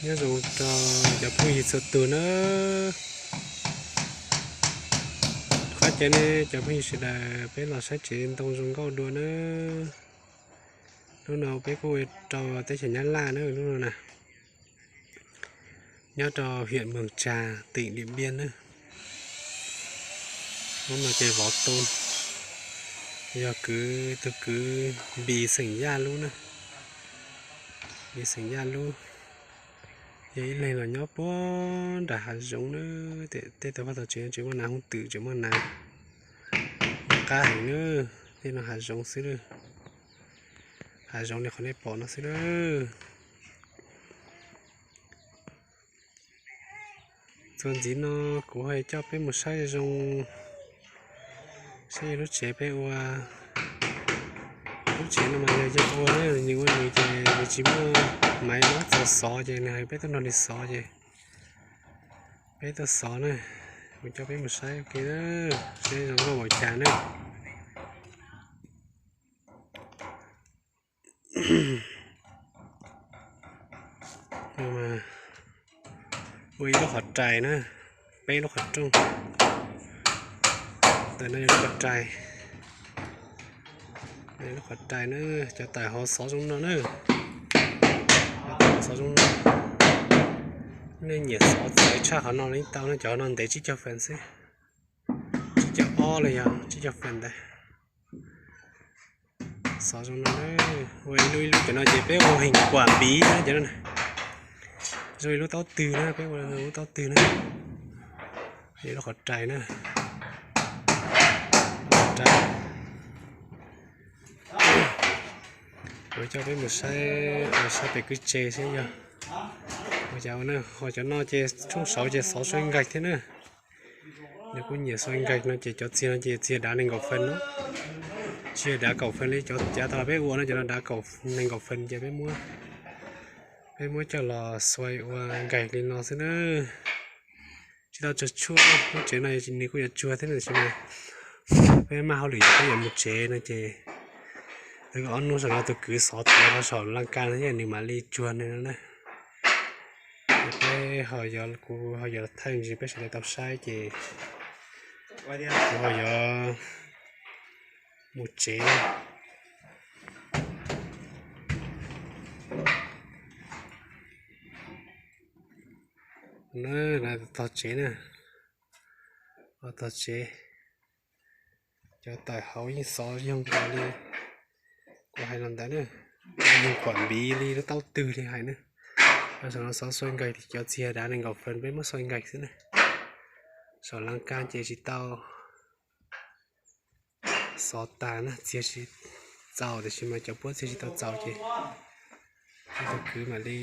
Nyob zoo rau cov phooj ywg txhua tus na. Qhov ces ne cov phooj ywg sawv daws peb los saib tsev ntoo zoo nkauj dua na. Lub no peb kuj ua rau teb chaws Nyab Laj na lub no na. Nyob rau huyện Mường Trà, tỉnh Điện Biên na. Lub no ces vov tu, yog kwv, tus kwv Npis xeem Yaj lub na. Npis xeem Yaj lub. Yog ib leeg los nyob puag nram hav zoov na. Tej tau pab tau tsev tseem muaj nas hoob twm tseem muaj nas, qab heev na. Tej no hav zoov xwb na. Hav zoov li qhov nej pom no xwb na. Txuas ntxiv no kuv ho coj peb mus saib zoo, saib lub tsev peb ua. Lub tsev no mas yog yawg ua na, nws ua nws ces nws tsis muaj maiv mab txog xov ces nws hais peb tuaj nrog nws xov ces peb tuaj xov na. Kuv coj peb mus saib ua ke na, saib zoo nkauj npaum cas na. Ua ib lub qhov rais na, peb lub qhov rooj. Ntawm no yog lub qhov rais, lub qhov rais na, cov tawm hauv xov zoo no na. Cov tawm hauv xov zoo no. Nej nyiam xov txawv tshaj qhov no los yeej tau na, cov no ntev tsib caug feem xwb. Tsib caug ob los yog tsib caug feem ntawd. Xov zoo no, ua ib lub ib lub cov no ces peb ua heev kuam npiv na cov no. Zoo ib lub taub twg na, peb ua lub taub twg na. Lub qhov rais na. Kuv coj peb mus saib, saib pem kwj tse seb yog ua cas ua na. Ho cov no ces tshooj saud ces xov soi nkaig thiab na. Nws kuj nyiam soi nkaig no ces cov txiag no ces txiag dav nees nkaum feem no. Tsis yog dav kaum feem li cov cav tas los peb ua no, cov no dav nees nkaum feem ces peb muab, peb muab coj los soi ua nkaig li no xwb na. Tsis tau tsuag tshuaj, lub tsev no nws kuj yuav tsuag thiab tiam sis mas peb maj hauj lwm peb yuav mus tsev no ces ob hnub saum no tus kwv xov tuav rau saum laj kab no thiab nws mam li tsuag nws no na. Peb ho yuav, kuv ho yuav thaij ntsis peb sawv daws tau saib ces kuv ho yuav mus tsev. Na, tog tsev na, tog tsev. Cov tawm hauv yeej xov yoog nkaus li kuv hais los ntawd na, yeej kuam npiv li lub taub twg li hais na. Rau saum no xov soi nkaig, cov txiag dav nees nkaum feem peb muab soi nkaig xwb na. Saum laj kab ces tsis tau xov tag na, txiag tsis txaus tiam sis mas cov puab txiag tsis tau txaus ces tus kwv mam li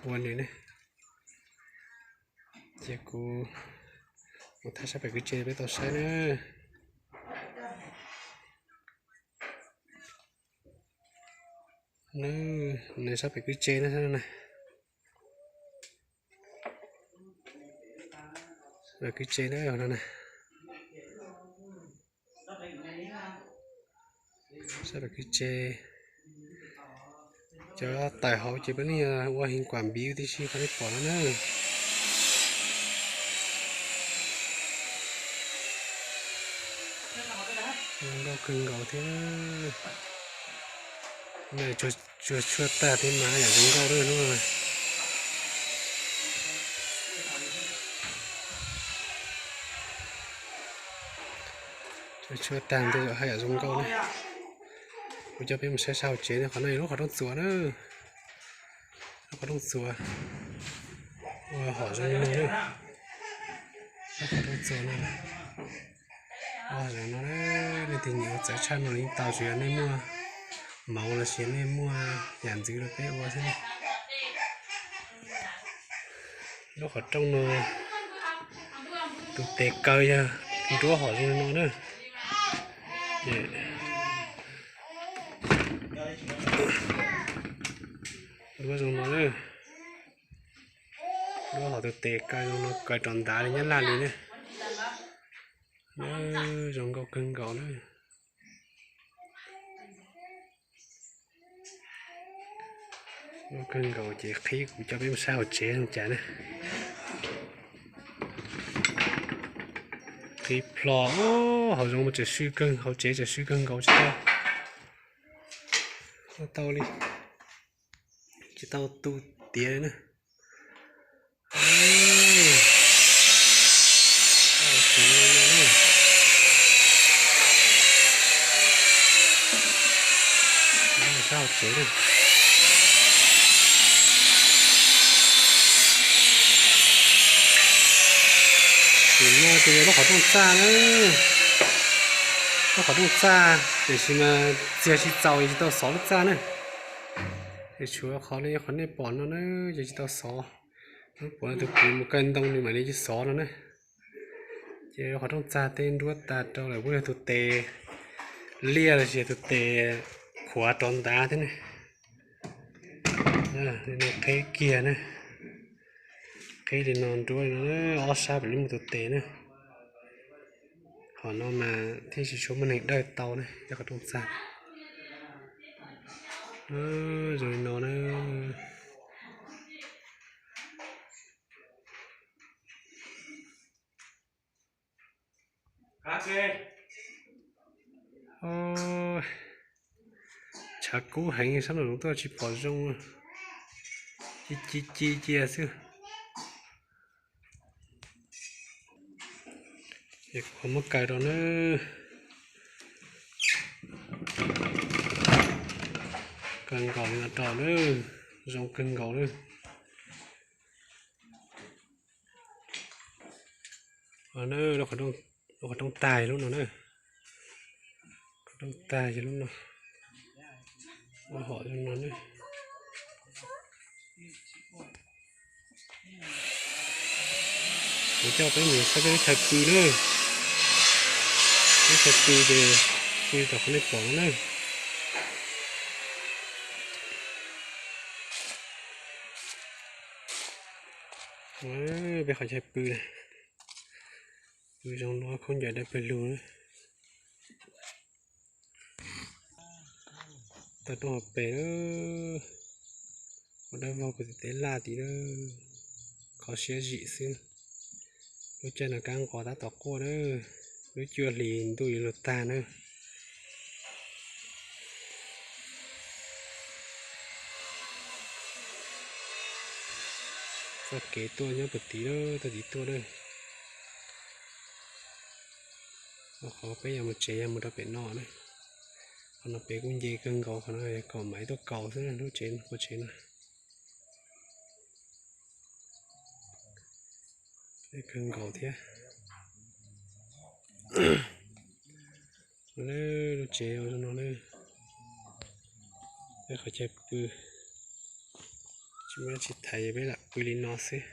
ua nws ne. Ces kuv mus thaij sab pem kwj tse peb tau saib na. Nws sab pem kwj tse na, pem kwj tse na no na. Sab pem kwj tse, cov tawm hauv ces peb yeej ua heev kuam npiv tib si qhov nej pom no na. Zoo nkauj kawg nkaus thiab. Tsuag tshuaj tag thiab mas haj yam zoo nkauj lawm hnub no. Tsuag tshuaj tag ntuj haj yam zoo nkauj na. Kuv coj peb mus saib sab hauv tsev na, qhov no yog lub qhov rooj txuas na. Lub qhov rooj txuas ua hom zoo no na. Lub qhov rooj txuas no, ua hom zoo no, nej tig nyiam ua txawv tshaj no los yeej tau, tsuas yog nej muaj hmoov los sis nej muaj yam ntxwv rau peb ua xwb. Lub qhov rooj no tus tes kaw yog nruab hom zoo no na. Nruab zoo no, nruab hom tus tes kaw zoo no, kaw rau ntav li nyab laj li ne. Zoo nkauj kawg nkaus na. Kawg nkaus ces qhib kuv coj peb mus saib hauv tsev zoo cas na. Qhib plho, hauv zoov mas tseem swb kawg, hauv tsev tseem swb kawg nkaus tsis tau, tsis tau tu tiav li na. Sab hauv tsev na. Tus no ces yog lub qhov rooj txaj na. Lub qhov rooj txaj tiam sis mas txiag tsis txaus es tsis tau xov lub txaj na. Es tshuav qhov li qhov nej pom no na, ces tsis tau xov. Lub puav leej tus kwv mus kaw ntoo nws mam li xov no na. Ces qhov rooj txag tej nruab tag rau lawm, kuj yog tus tes liaj los sis yog tus tes khuav rov ntav thiab ne. Li no qhib kiag na, qhib li no nruab li no, ob sab pem li mus tus tes na. Qhov no mas thiaj tsis tshua muaj neeg dawj tau na, yog qhov rooj txag. Zoo li no na. Tshav kub heev, sab nraum zoov tuaj tsis pom zoo, ci ci ci cia xwb. Ces kuv ho muab kaw rau na. Kaw nkaus li no rau na, zoo kawg nkaus na. Qhov rooj tag lub no na, qhov rooj tag yog lub no, ua hom zoo no na. Kuv coj peb mus saib peb lub chaw pw na, lub chaw pw ces pw tom qhov nej pom no na. Peb qhov chaw pw, pw zoo no, khaub ncaws dawb pawg lug. Tau rau hauv pes na, ua dawb vog kuv tes laj tid na, kho siab zim xwb. Lub caij no kab nqos tab tom quaj na, lub cuaj hlis ntuj yuav luag tag na. Txoj kev tuaj nyob puag tid lawm, txoj kev tuaj na. Qhov peb yuav mus tsev yog mus rau pem no na. Qhov no pem kuj nce kawg nkaus, qhov no kom mam tuaj kaus xwb, lub tsev, qhov tsev no kawg nkaus thiab. Lub tsev zoo no na, peb qhov chaw pw, tsis muaj dab tsi thaiv, peb lam pw li no xwb.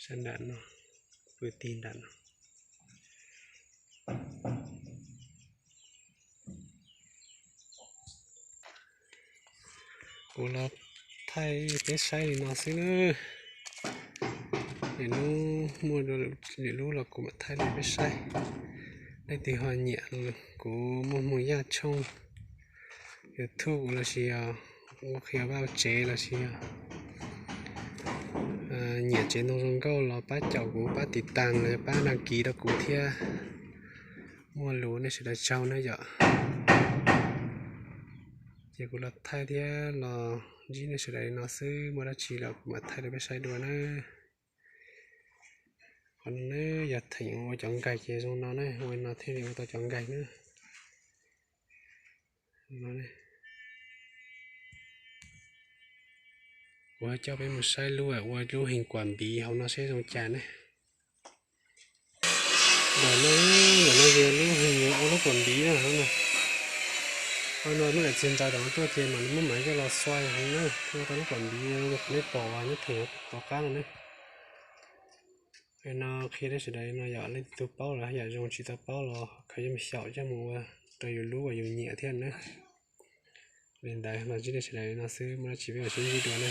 Sab nram no, pw tig nram no. Kuv los thaij peb saib li no xwb na. Lwm hnub muaj lwm lub los kuv mam thaij rau peb saib. Leej twg ho nyiam kuv muaj mus yaj tshooj YouTube los sis yog ua qhia vaj tsev los sis yog nyiam tsev ntoo zoo nkauj los pab caum kuv, pab tiv tas los yog pab dag kis rau kuv thiab. Muaj lus nej sawv daws tsaug na yom. Ces kuv los thaij thiab los ntsib nej sawv daws li no xwb, muaj dab tsi los kuv mam thaij rau peb saib dua na. Qhov no na yog theem ua cov nkaig ces zoo no na, ua no thiaj li ua tau cov nkaig na. Kuv coj peb mus saib lub ua lub heev kuam npiv hauv no seb zoo cas ne. Ntawm no, ntawm no yog lub heev ua lub kuam npiv na. Hauv no lub daim txiag ntsaws tom no tuaj ces mam li muab maiv coj los xuas heev na, ua tau lub kuam npiv li qhov nej pom nyob theem tom qab no ne. No qhia rau sawv daws no yom, leej twg paub los yam zoo, tsis tau paub los khaws coj mus xyaum coj mus ua rau yus lub uas yus nyiam thiab na. Li ntawd los ntsib nej sawv daws li no xwb, muaj dab tsi peb mam sib ntsib dua na.